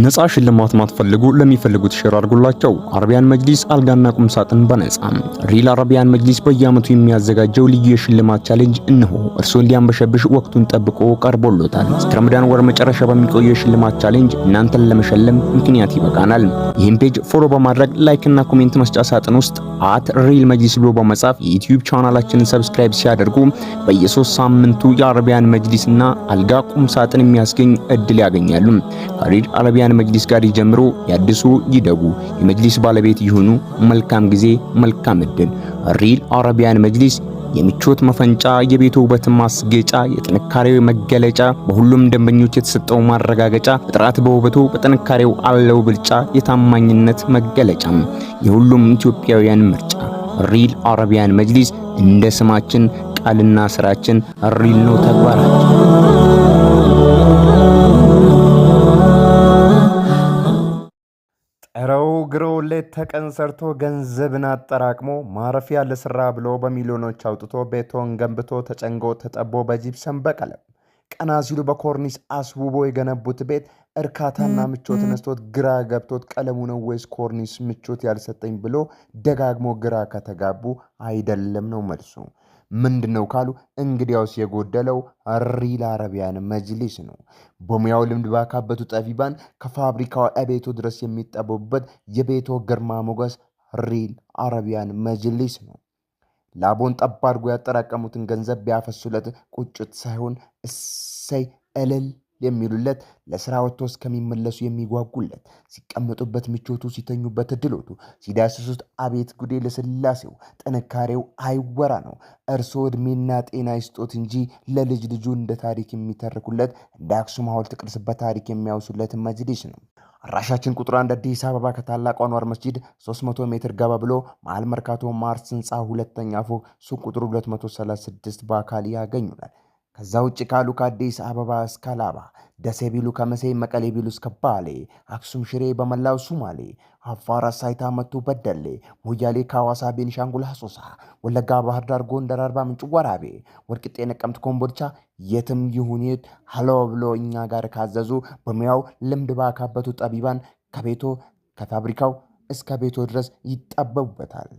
ነፃ ሽልማት ማትፈልጉ ለሚፈልጉት share አድርጉላቸው። አረቢያን መጅሊስ አልጋና ቁም ሳጥን በነፃ። ሪል አረቢያን መጅሊስ በየዓመቱ የሚያዘጋጀው ልዩ የሽልማት challenge እነሆ እርስዎን ሊያንበሸብሽ ወቅቱን ጠብቆ ቀርቦሎታል። እስከ ረመዳን ወር መጨረሻ በሚቆየው የሽልማት challenge እናንተን ለመሸለም ምክንያት ይበቃናል። ይህን page follow በማድረግ like እና comment መስጫ ሳጥን ውስጥ @ሪል መጅሊስ ብሎ በመጻፍ የዩቲዩብ ቻናላችንን subscribe ሲያደርጉ በየ3 ሳምንቱ የአረቢያን መጅሊስና አልጋ ቁም ሳጥን የሚያስገኝ እድል ያገኛሉ። ከሪል አረቢያን መጅሊስ ጋር ይጀምሩ፣ ያድሱ፣ ይደጉ፣ የመጅሊስ ባለቤት ይሁኑ። መልካም ጊዜ፣ መልካም እድል። ሪል አረቢያን መጅሊስ የምቾት መፈንጫ፣ የቤቱ ውበት ማስጌጫ፣ የጥንካሬው መገለጫ፣ በሁሉም ደንበኞች የተሰጠው ማረጋገጫ፣ በጥራት በውበቱ በጥንካሬው አለው ብልጫ፣ የታማኝነት መገለጫ፣ የሁሉም ኢትዮጵያውያን ምርጫ ሪል አረቢያን መጅሊስ። እንደ ስማችን ቃልና ስራችን real ነው ተግባራችን። ጥረው ግረው ሌት ተቀን ሰርቶ ገንዘብን አጠራቅሞ ማረፊያ ልስራ ብሎ በሚሊዮኖች አውጥቶ ቤቶን ገንብቶ ተጨንቆ ተጠቦ በጂፕሰም በቀለም ቀና ሲሉ በኮርኒስ አስውቦ የገነቡት ቤት እርካታና ምቾት ነስቶት ግራ ገብቶት ቀለሙ ነው ወይስ ኮርኒስ ምቾት ያልሰጠኝ ብሎ ደጋግሞ ግራ ከተጋቡ አይደለም ነው መልሱ። ምንድን ነው ካሉ እንግዲያውስ የጎደለው ሪል አረቢያን መጅሊስ ነው። በሙያው ልምድ ባካበቱ ጠቢባን ከፋብሪካው እቤቶ ድረስ የሚጠበቡበት የቤቶ ግርማ ሞገስ ሪል አረቢያን መጅሊስ ነው። ላቦን ጠብ አድርጎ ያጠራቀሙትን ገንዘብ ቢያፈሱለት ቁጭት ሳይሆን እሰይ እልል የሚሉለት፣ ለስራ ወጥቶ እስከሚመለሱ የሚጓጉለት፣ ሲቀመጡበት ምቾቱ፣ ሲተኙበት ድሎቱ፣ ሲዳስሱት አቤት ጉዴ ለስላሴው፣ ጥንካሬው አይወራ ነው። እርስዎ ዕድሜና ጤና ይስጦት እንጂ ለልጅ ልጁ እንደ ታሪክ የሚተርኩለት፣ እንደ አክሱም ሐውልት ቅርስ በታሪክ የሚያወሱለት መጅሊስ ነው። አድራሻችን ቁጥር 1 አዲስ አበባ ከታላቁ አንዋር መስጂድ 300 ሜትር ገባ ብሎ መሃል መርካቶ ማርስ ህንፃ ሁለተኛ ፎቅ ሱቅ ቁጥር 236 በአካል ያገኙናል። ከዛ ውጭ ካሉ ከአዲስ አበባ እስከ አላባ፣ ደሴ ቢሉ ከመሴ፣ መቀሌ ቢሉ እስከ ባሌ፣ አክሱም፣ ሽሬ፣ በመላው ሱማሌ፣ አፋር፣ አሳይታ፣ መቱ፣ በደሌ፣ ሞያሌ፣ ከሐዋሳ፣ ቤኒሻንጉል፣ አሶሳ፣ ወለጋ፣ ባህር ዳር፣ ጎንደር፣ አርባ ምንጭ፣ ወራቤ፣ ወልቂጤ፣ ነቀምት፣ ኮምቦልቻ የትም ይሁን የት ሀሎ ብሎ እኛ ጋር ካዘዙ በሙያው ልምድ ባካበቱ ጠቢባን ከቤቶ ከፋብሪካው እስከ ቤቶ ድረስ ይጠበቡበታል።